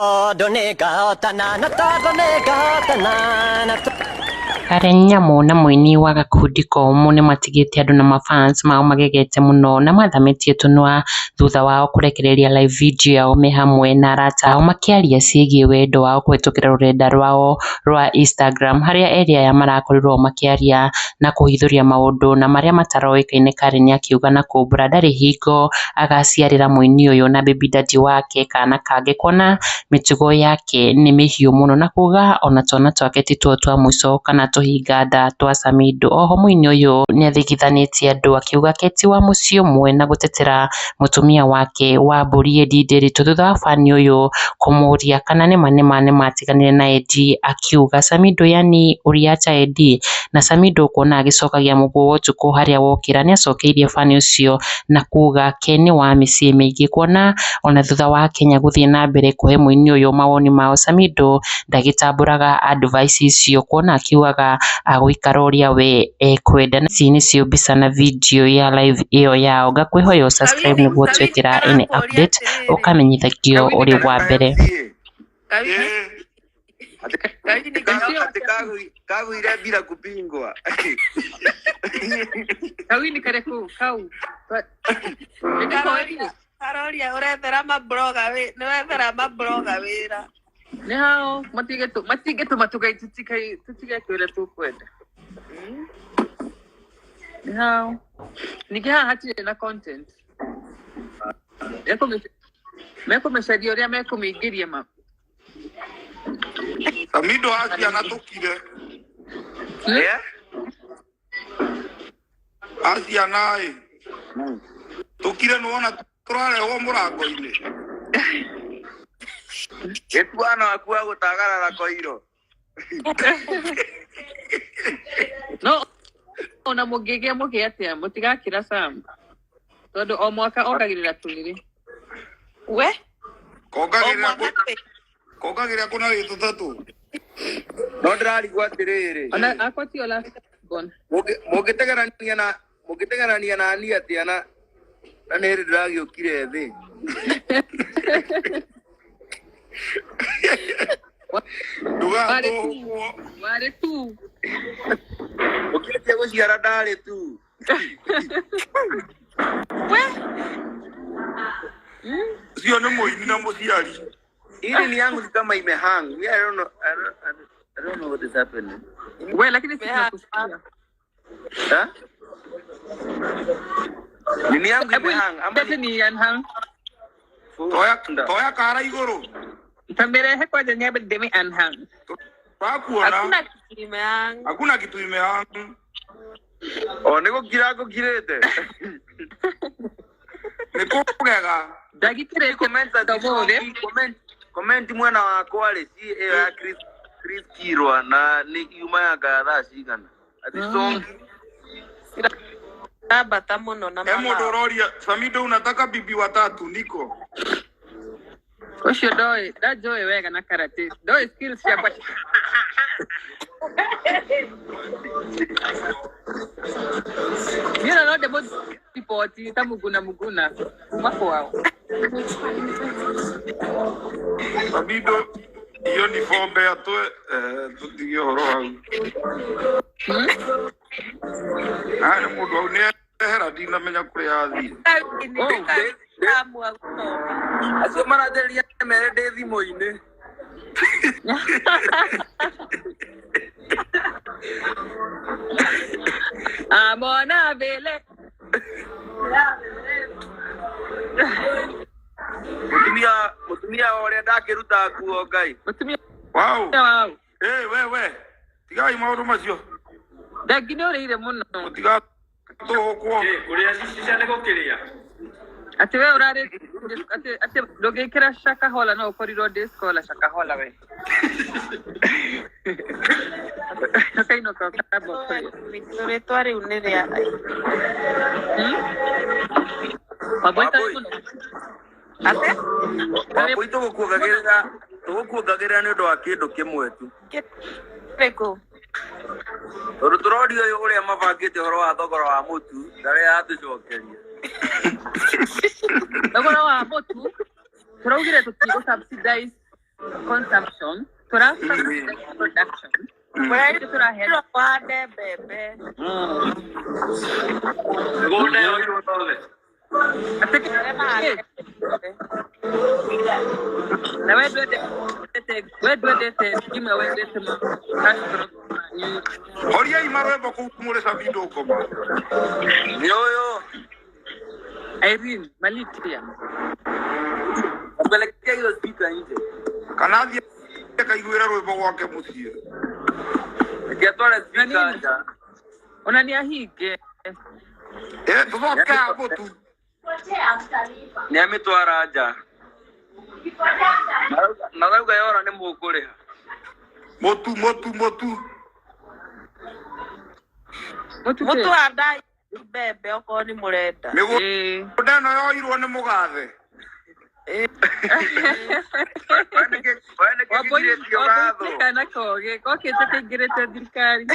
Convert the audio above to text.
Tondũ nĩngahotana na tondũ nĩngahotana na Karen Nyamu na mũini wa gakundi komũ nĩmatigĩte andũ na mafans mao magegete mũno na mathamĩtie tũnua thutha wao kũrekereria live video yao me hamwe na arata ao makĩaria ciĩgiĩ wendo wao kũhĩtũkĩra rũrenda rwao rwa Instagram harĩa erĩ aya marakorirwo makĩaria na kũhithũria maũndũ na marĩa mataroĩkaine Karen akiuga na kumbũra ndarĩ hingo agaciarĩra mũini ũyũ na baby daddy wake kana kangĩ kuona mĩtugo yake nĩ mĩhiũ mũno na kuga ona twana twake tituo twa mũico kana tũhinga nda twa Samidoh. Oho mũini ũyũ nĩathingithanĩtie andũ akiuga ke ti wa mũciĩ ũmwe na gũtetera mũtumia wake wa mbũri Eddie Nderitu thutha wa bani ũyũ kũmũria kana nĩma nĩma nĩmatiganire na Eddie akiuga Samidoh yani uliacha Eddie na Samidoh kuona agĩcokagia mũguo wa ũtukũ harĩa wokĩra nĩacokeirie bani ũcio na kuga ke nĩ wa mĩciĩ mĩingĩ kuona ona thutha wa Kenya gũthiĩ na mbere kũhe mũini ũyũ mawoni mao Samidoh ndagĩtambũraga advice icio kuona akiugaga agũikara ũrĩa we ekwenda. Ici nĩcio mbica na video ya live ĩyo yao ngakwĩhoya subscribe nĩguo twekĩra any update ũkamenyithagio ũrĩ wa mbere. Atĩ kagũire bila kupingwa. Kawini karĩkũ kau nĩndĩkoĩ Karoria ũrethera mabloga nĩwethera mabloga wĩra. Nĩ hao matingĩtũma tũtige ũrĩa tũkwenda. Nĩ hao ningĩ haha hatirĩ na content. Mekũmĩcaria ũrĩa mekũmĩingĩria ma. Samidoh aciana tũkire. Eh? Aciana ĩ tũkire nĩwona tũrarehwo mũrango-inĩ. Gĩtuano waku wa gũtagarara koiro. No ona mũngĩgĩa mũgĩe atĩa mũtigakĩra Sam tondũ o mwaka ongagĩrĩra twĩrĩ. We? O Kongagĩrĩra mwaka twĩ. Kongagĩrĩra kũna wĩ tũtatũ. No ndĩrarigwo atĩrĩrĩ. Ona akwa tio last born. Mũngĩtegerania na mũngĩtegerania na niĩ atĩa na na nĩ hĩndĩ ndĩragĩũkire thĩ. Ndũgatũhũkwo. Warĩ tu. Ũkĩrĩkia gũciara ndarĩ tu. We? Ũcio nĩ mũini na mũciari. Hii ni yangu ni kama imehang. Me, I don't know. I don't know what is happening. We lakini sisi tunakusikia. Huh? Nini yangu Hebu imehang ama lete ni anhang. Toya toya kara igũrũ. Tamberehe kwanja nyambe ndeme anhang. Tũrakuona. Hakuna kitu imehang. Hakuna kitu imehang. O nĩ gũkira ngũkirĩte. Nĩ kũgega. Ndagikĩrĩte Comment ũmũthĩ. comment comment mwena wakwa rĩ ci ĩyo ya Chris Chris Kirwa na nĩ yuma ya ngaya thaa cigana. Ati song Irambata mũno na He mũndũ mathaa. ũroria Samidoh unataka bibi watatu niko. Ũcio ndoĩ ndanjũĩ wega na karate. Ndoĩ skills ciakwa. Niĩ ona no ndĩmũriboti ta Muguna Muguna kuma kwao. Samidoh hiyo ni bombe atwe eh, tũtige ũhoro hau. Aya nĩ mũndũ hau nĩ ehera ndinamenya kũrĩa athiĩ. Kawini Oh. nĩkamua gũcoka. acio maranjĩrĩria mere ndĩ thimũ-inĩ. Amona vile. Mũtumia mũtumia wa ũrĩa ndakĩruta nguo Ngai. Mũtumia Wow. wao. Eh, we we. Tigai maũndũ macio. Thengi nĩ ũrĩire mũno. Mũtigatũhũkwo. Kũrĩa cicia nĩ gũkĩrĩa. Atĩ we ũrarĩ atĩ atĩ ndũngĩkĩra Shakahola no ũkorirwo ndĩ scholar Shakahola we. Ũkainũka ũkamba ũkũrĩa. Rĩtwa rĩu nĩ rĩa Wambui Wambui. mũno. Atĩ? Wambui tũgũkuongagĩrĩra tũgũkuongagĩrĩra nĩ ũndũ wa kĩndũ kĩmwe tu. Kĩrĩkũ? Tondũ tũroria ũyũ ũrĩa mabangĩte ũhoro wa thogora wa mũtu ndarĩ yatũcokeria. Thogora wa mũtu tũraugire tũtigũ subsidize Consumption tũra subsidize production. Ithuĩ tũraheana Mũrehande mbembe. Mĩgũnda yoirwo yothe. Atĩ kĩ? Na we ndwendete, we ndwendete ngima, wendete ma cash crop manyu. Horiai marwĩmbo kũu mũrĩ Samido ngoma. Nĩ ũyũ. Irene Malitia. Pelekea hiyo speaker nje. Kana athiĩ akaiguĩre rwĩmbo gwake mũciĩ. Reke atware Na speaker nini? nja. Ona nĩ ahinge. Eh, tũcoke haha mũtu. Nĩ amĩtwara nja. Na rauga yora nĩ mũkũrĩha. Mũtu mũtu mũtu. Mũtu kĩ? Mũtu handai mbembe okorwo nĩ mũrenda. Mĩgũnda Ĩĩ. ĩno yoirwo nĩ mũgathe. We nĩkĩ we nĩkĩ Wambũi kĩgirĩtio Wambũi gathwo? nĩ kana kogĩ kokĩte kaingĩrĩte thirikari.